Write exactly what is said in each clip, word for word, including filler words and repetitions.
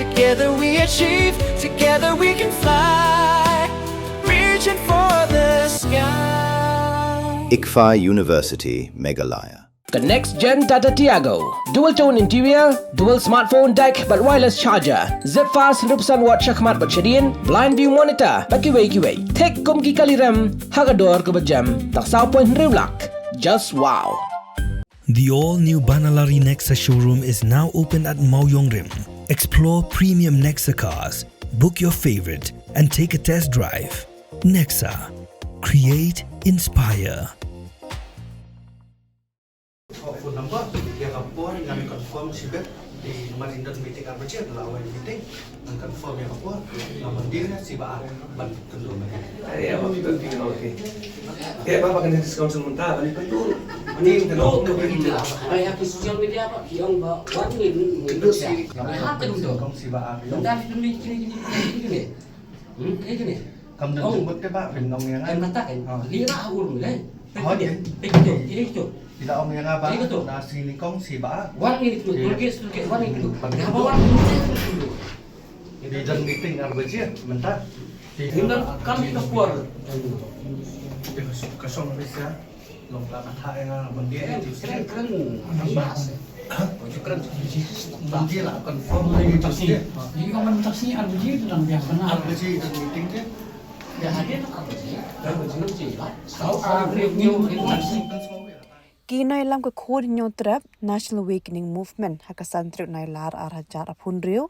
Together we achieve, together we can fly. Reaching for the sky. ICFAI University, Meghalaya. Ka next gen Tata Tiago. Dual tone interior, dual smartphone deck bad wireless charger. Zip fast hynriew percent watt shakhmat bad shadien, blind view monitor bad kiwei kiwei. Thik kum ki kali rem ha ka dor kaba jem. Tang saw point hynriew lak. Just wow. The all-new Banalari Nexa showroom is now open at Mawïong Rim. Explore premium Nexa cars, book your favorite, and take a test drive. Nexa. Create, inspire. Phone number, ïa ka por, ngan confirm shibit, di namar in don meeting ar baje, la wan meeting, ngan confirm ïa ka por, ngan manding ïa shi ba ar, ban kynduh. Ïa, ba mi ban phi, okay. Ïa, ba, ba kan discount sa mynta, ban kynduh. Ni kynduh, kynduh. Ba ïa ki social media ba, ki ong ba, wan ni, ni, ni, kynduh shi. Ba ha kynduh. Kong shi ba ar. Mynta ni, ni, ni, ni, ni, ni. Hmm, ni, ni. Kam don jingmut te ba, phin ong ïa nga. Em kata kan. Ah. Li ra ur ni, kan. Oh, ïa. Peit tu, peit tu. Phi la ong ïa nga ba, peit tu. Na shi nyngkong shi ba. Wan ni tu, ïa. Tulkit, tulkit, wan ni tu. Hmm. Nga ba wan ni tu. Di don meeting ar baje mynta. Di don kam ka por. Di ka song, ka song bisa. Long la ka tha ïa nga ban dia. Kren, kren, kren. Kren. Ban dia la confirm ni tu sih. Ni ka ban taksi ar baje tu dang biang benar. Ar baje don meeting dia. Dia hadir tu ar baje. Ar baje nanti lah. Tahu ar baje ni taksi. Ki nongïalam ka khun Hynñiewtrep National Awakening Movement ha ka san tarik Nailar ar hajar arphew hynriew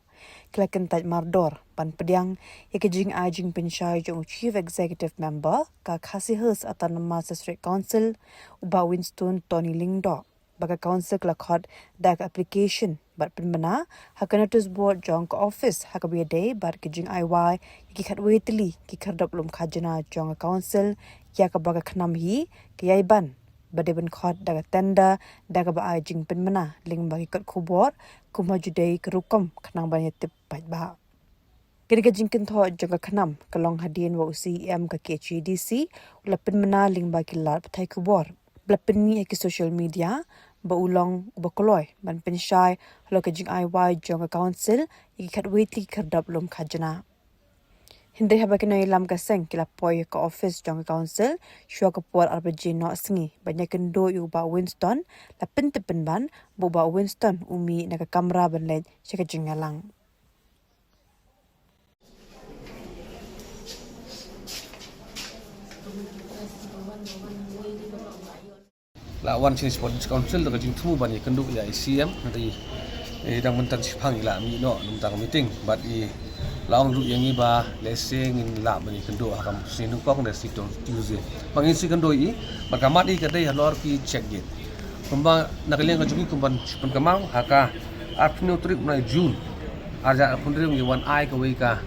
ki la kyntait mardor ban pdiang ïa ka jingai jingpynshai jong u Chief Executive Member ka Khasi Hills Autonomous District Council, u Bah Winston Tony Lyngdoh, ba ka Council ka la khot da ka application bad pynbna ha ka notice board jong ka office ha kaba ïadei bad ka jingai wai ïa ki khatwei tylli ki khyrdop lum khajna jong ka Council ïa kaba ka KHNAM hi ka ïai ban ba dei ban khot da ka tender da kaba ai jingpynbna lyngba ki kot khubor kum ha ju dei ka rukom khnang ban ïatip paidbah. Kane ka jingkynthoh jong ka KHNAM ka long hadien ba u C E M ka K H A D C u la pynbna lyngba ki lad pathai khubor ba la pynmih ha ki social media ba u long uba kloi ban pynshai halor ka jingai wai jong ka Council ïa ki khatwei tylli ki khyrdop lum khajna. Hynrei haba ki nongïalam ka seng ki la poi ha ka office jong ka Council shuwa ka por ar baje noh sngi ban ïakynduh ïa u Bah Winston, la pyntip pynban ba u Bah Winston u mih na ka kamra ban leit sha ka jingïalang. La wan sha Sports Council da ka jingthmu ban ïakynduh ïa i C M, hynrei i dang mynta shiphang i la mih noh na bynta ka meeting bad i la ong ruh ïa ngi ba lehse ngin lah ban ïakynduh ha ka sngi nyngkong lane sngi Tuesday. Ba ngin sa ïakynduh ïa i bad ka mat i ka dei halor ki check gate. Kumba na ka liang ka jong ngi kumban shu pynkynmaw, ha ka arphew hynñiew tarik u bnai June ar hajar arphew hynriew ngi wan ai kawei ka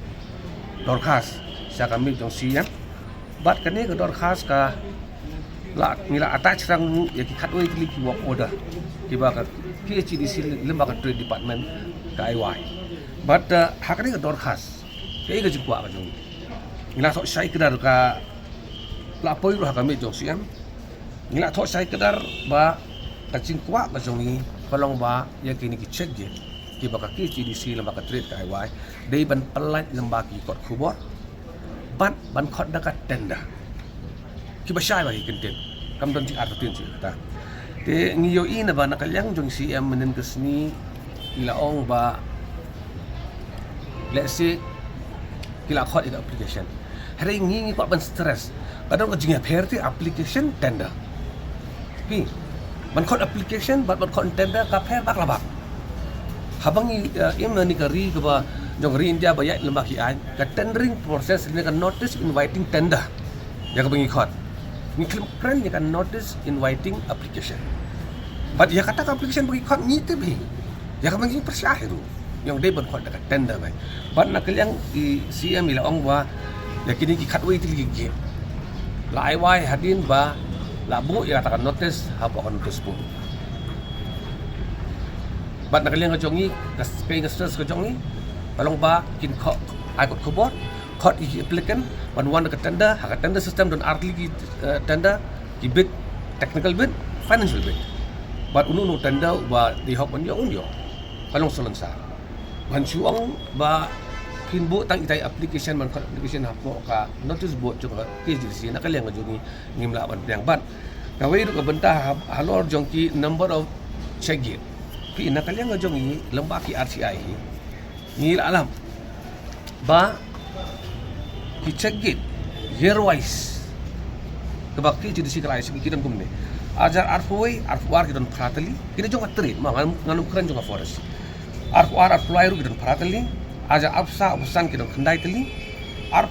dorkhas sha ka miej jong C M. Bad kane ka dorkhas ka la, ngi la attach rang ruh ïa ki khatwei tylli ki work order kiba ka K H A D C lyngba ka Trade Department ka ai wai. Bad, eh, ha kane ka dorkhas kaei ka jingkwah ka jong ngi? Ngi la thoh shai kdar, ka la poi ruh ha ka miej jong C M. Ngi la thoh shai kdar ba ka jingkwah ka jong ngi ka long ba ïa kine ki check gate kiba ka K H A D C lyngba ka Trade ka ai wai dei ban pyllait lyngba ki kot khubor bad ban khot da ka tender. Kiba shai ba ki kyntien, kam don jingartatien shuh kata. Te ngi ïohi na ba na ka liang jong C M mynhynnin ka sngi i la ong ba lehse ki la khot ïa ka application. Hynrei ngi ngi kwah ban stress, ka don ka jingïapher te application tender. Phi, ban khot application bad ban khot tender ka pher bak la bak. Haba ngi, eh, im na kane ka ri kaba jong ka ri India ba ïaid lyngba ki aiñ, ka tendering process lane ka notice inviting tender ïa kaba ngi khot, ngi khlem kren ïa ka notice inviting application. Bad ïa kata ka application ba ngi khot ngi tip hi, ïa kaba ngi pyrshah hi ruh, ngi ong dei ban khot da ka tender beit. Bad na ka liang i C M i la ong ba ïa kine ki khatwei tylli ki gate la ai wai hadien ba la buh ïa kata ka notice hapoh ka notice board. Bad na ka liang ka jong ngi, ka, ka stress ka jong ngi ka long ba kin khot, ai kot khubor, khot ïa ki applicant ban wan da ka tender, ha ka tender system don ar tylli ki, eh, tender, ki bid, technical bid, financial bid. Bad uno uno u tender uba dei hok ban ïoh un ïoh. Ka long salonsar. Ban shu ong ba phin buh tang itai application, ban khot application hapoh ka notice board jong ka K H A D C, na ka liang ka jong ngi ngim lah ban pdiang. Bad kawei ruh ka bynta ha-, halor jong ki number of check gate. Phi, na ka liang ka jong ngi lem bad ki R T I hi, ngi la lap ba ki check gate year wise kaba K H A D C ka la ai sha ngi, ki don kumne: ar hajar arphew wei, arphew ar ki don phra tylli, kine jong ka trade, ma, ngan, ngan ym kren jong ka forest. Arphew ar, arphew lai ruh ki don phra tylli, ar hajar arphew saw, arphew san ki don khyndai tylli, ar,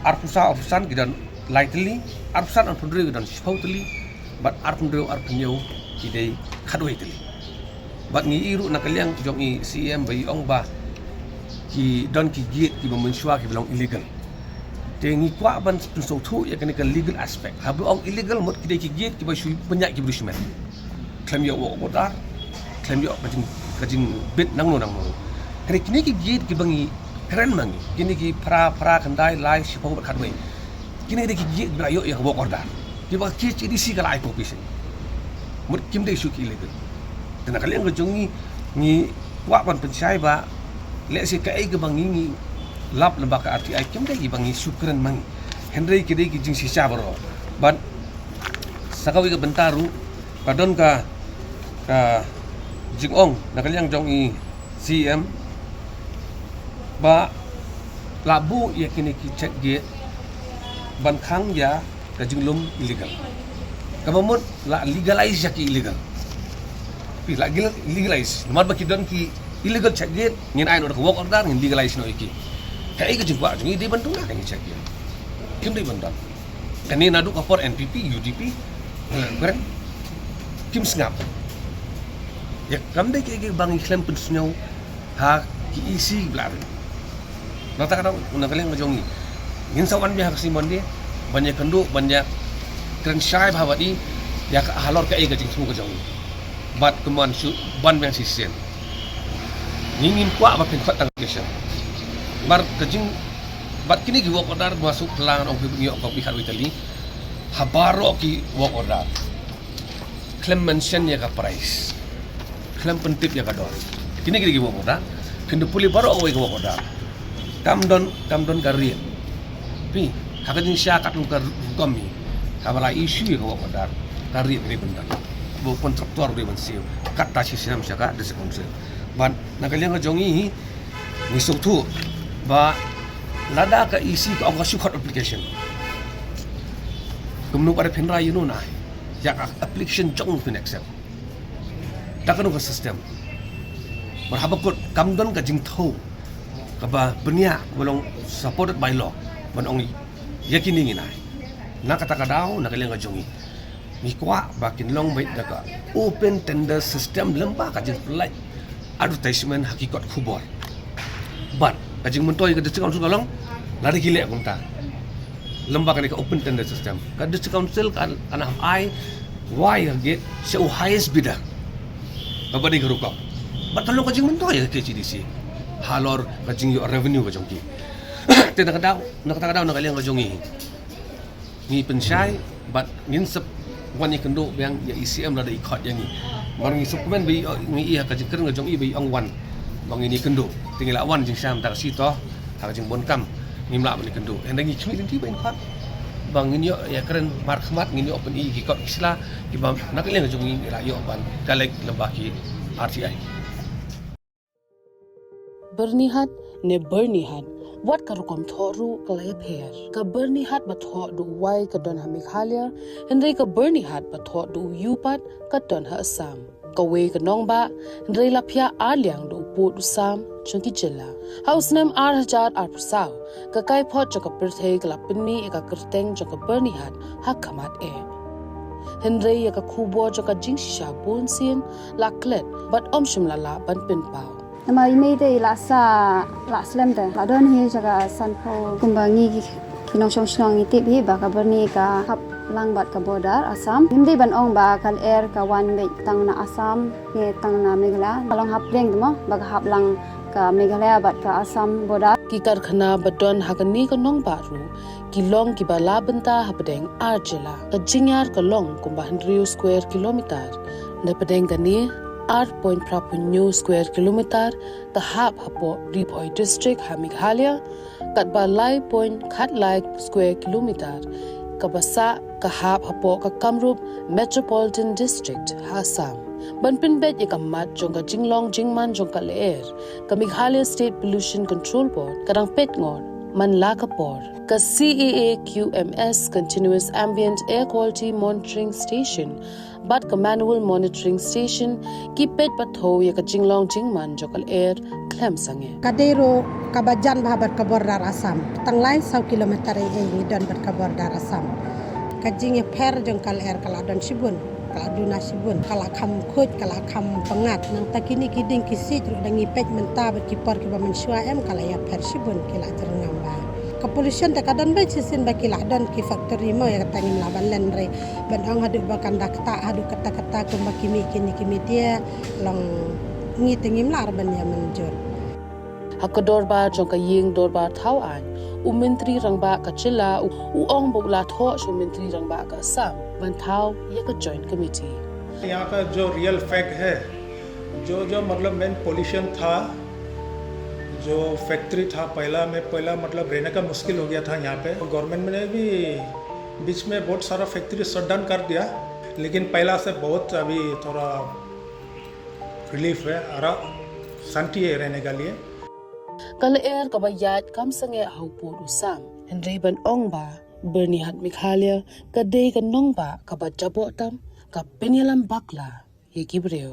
arphew saw, arphew san ki don lai tylli, arphew san, arphew hynriew ki don shiphew tylli, bad arphew hynriew, arphew hynñiew ki dei khatwei tylli. Bad ngi i ruh na ka liang jong i C E M ba i ong ba ki don ki gate kiba mynshuwa kiba long illegal. Te ngi kwah ban pynsngewthuh ïa kane ka legal aspect. Haba ong illegal, mut ki dei ki gate kiba shu pynïaid ki briew shimet, khlem ïoh work order, khlem ïoh ka jing, ka jingbit nangno nangno. Hynrei kine ki gate kiba ngi kren ma ngi, kine ki phra, phra, khyndai, lai, shiphew bad khatwei, kine ki dei ki gate kiba la ïoh ïa ka work order, kiba ka K H A D C ka la ai permission. Mut kim dei shuh ki illegal. Te na ka liang ka jong ngi, ngi kwah ban pynshai ba lehse kaei kaba ngi, ngi lap lyngba ka R T I kim dei kiba ngi shu kren ma ngi, hynrei ki dei ki jingshisha baroh. Bad sa kawei ka bynta ruh, ka don ka, ka jingong na ka liang jong i C E M ba la buh ïa kine ki check gate ban khang ïa ka jinglum illegal. Kaba mut la legalize ïa ki illegal. Phi, la gil-, legalize. Namar ba ki don ki illegal check gate, ngin ai noh da ka work order, ngin legalize noh ïa ki. Kaei ka jingkwah jong ngi? Dei ban tynga kane ka check gate. Kim dei ban don. Kane naduh ka por N P P, U D P, kren, kim sngap. Ïa, kam dei kaei kaba ngi khlem pynsngew ha ki E C ba la ri. Na kata ka daw, na ka liang ka jong ngi, ngin sa wan biang ha ka sngi Monday ban ïakynduh, ban ïakren shai bha bad i ïa ka, halor kaei ka jingthmu ka jong ngi. Bad kumne shu ban biang shisien. Ngi ngim kwah ba phin khot tang ka shisien. Namar ka jing, bad kine ki work order ba suk plang ong phi, ngi ïoh ka phi khatwei tylli ha baroh ki work order. Khlem mention ïa ka price, khlem pyntip ïa ka dor. Kine ki dei ki work order. Phin da pule baroh kawei ka work order. Kam don, kam don ka rate. Phi, ha ka jingshisha katkum ka rukom hi, haba la issue ïa ka work order, ka rate ka dei ban don. Ba u contractor u dei ban siew katta shi snem sha ka District Council. Bad na ka liang ka jong ngi hi, ngi sngewthuh ba lada ka E C ka ong ka shu khot application, kumno pat phin rai ïa u na ïa ka application jong u phin accept? Da kano ka system? Namar haba kut kam don ka jingthew kaba bniah, kaba long supported by law, ban ong ïa kine ngin ai. Na kata ka daw, na ka liang ka jong ngi, ngi kwah ba kin long beit da ka open tender system lyngba ka jingpyllait advertisement ha ki kot khubor. Bad ka jingmyntoi ka District Council ka long, lada ki leh kumta lyngba kane ka open tender system, ka District Council kan, kan hap ai wai ka gate sha u highest bidder kaba dei ka rukom. Bad ka long ka jingmyntoi ka K H A D C halor ka jingïoh revenue ka jong ki. Te na ka daw, na kata ka daw, na ka liang ka jong ngi, ngi pynshai bad ngin sa wan ïakynduh biang ïa i C M lada i khot ïa ngi. Namar ngi sngewkmen ba i, ngi i ha ka jingkren ka jong i ba i ong wan ba ngin ïakynduh. Te ngi la wan jingshai mynta ka sngi, to ha ka jingbun kam ngim lah ban ïakynduh. Hynrei ngi khmih lynti ba in khot ba ngin ïoh ïakren markhmat, ngin ïoh pyni ki kot ki sla kiba na ka liang ka jong ngi ngi la ïoh ban collect lyngba ki R T I. Byrnihat ne Byrnihat, wat ka rukom thoh ruh ka la ïapher. Ka Byrnihat ba thoh da u Y ka don ha Meghalaya, hynrei ka Byrnihat ba thoh da u U pat ka don ha Assam. Kawei ka nongbah, hynrei la phiah arliang da u pud u sam jong ki jylla. Ha u snem ar hajar arphew saw, ka kaiphod jong ka pyrthei ka la pynmih ïa ka kyrteng jong ka Byrnihat ha khmat eh. Hynrei ïa ka khubor jong ka jingshisha bunsien la klet bad ym shym la lah ban pynpaw. Namar i mei te i la sah, la slem te, la don hi jaka sanphew. Kumba ngi ki, ki nongshong shnong ngi tip hi ba ka Byrni ka hap lang bad ka border Assam. Ngim dei ban ong ba ka lyer ka wan beit tang na Assam ne tang na Meghalaya. Ka long hapdeng te mo, ba ka hap lang ka Meghalaya bad ka Assam border. Ki karkhana ba don ha kane ka nongbah ruh ki long kiba la bynta hapdeng ar jylla. Ka jingïar ka long kumba hynriew square kilometer. Na pdeng kane, Ar point phra phew square kilometer ka hap hapoh Ri Bhoi District ha Meghalaya, katba lai point khat lai square kilometer kaba sah ka hap hapoh ka Kamrup Metropolitan District ha Assam. Ban pynbeit ïa ka mat jong ka jinglong jingman jong ka lyer, ka Meghalaya State Pollution Control Board ka dang peit ngor man la ka por. Ka C A A Q M S, Continuous Ambient Air Quality Monitoring Station, bad ka Manual Monitoring Station ki peit bad thew ïa ka jinglong jingman jong ka lyer khlem sangeh. Ka dei ruh kaba jan bha bad ka border Assam. Tang lai saw kilometer ei ei ngi don bad ka border Assam. Ka jingïapher jong ka lyer ka la don shibun, ka la duna shibun, ka la kham khuid, ka la kham pyngngad. Nangta kine ki dieng ki siej ruh da ngi peit mynta bad ki por kiba mynshuwa em ka la ïapher shibun, ki la jyrngam bha. Ka pollution te ka don beit shisien ba ki la don ki factory mo, ïa kata ngim lah ban len re. Ban ong haduh ba kan da ktah haduh katta katta kumba ki mih kine ki media, long ngi te ngim lah re ban ïa mynjur. Ha ka dorbar jong ka ïing dorbar thaw aiñ, u Myntri Rangbah ka jylla u, u ong ba u la thoh sha u Myntri Rangbah ka Assam ban thaw ïa ka Joint Committee. यहाँ का जो रियल फैक्ट है, जो जो मतलब मेन पोल्यूशन था, जो फैक्ट्री था पहला में, पहला मतलब रहने का मुश्किल हो गया था यहाँ पे। गवर्नमेंट ने भी बीच में बहुत सारा फैक्ट्री शट डाउन कर दिया, लेकिन पहला से बहुत अभी थोड़ा रिलीफ है, आराम, शांति है रहने के लिए। Ka lyer kaba ïaid kam sangeh ha u pud u sam, hynrei ban ong ba Byrnihat Meghalaya ka dei ka nongbah kaba jaboh tam, ka pynïalam bakla ïa ki briew.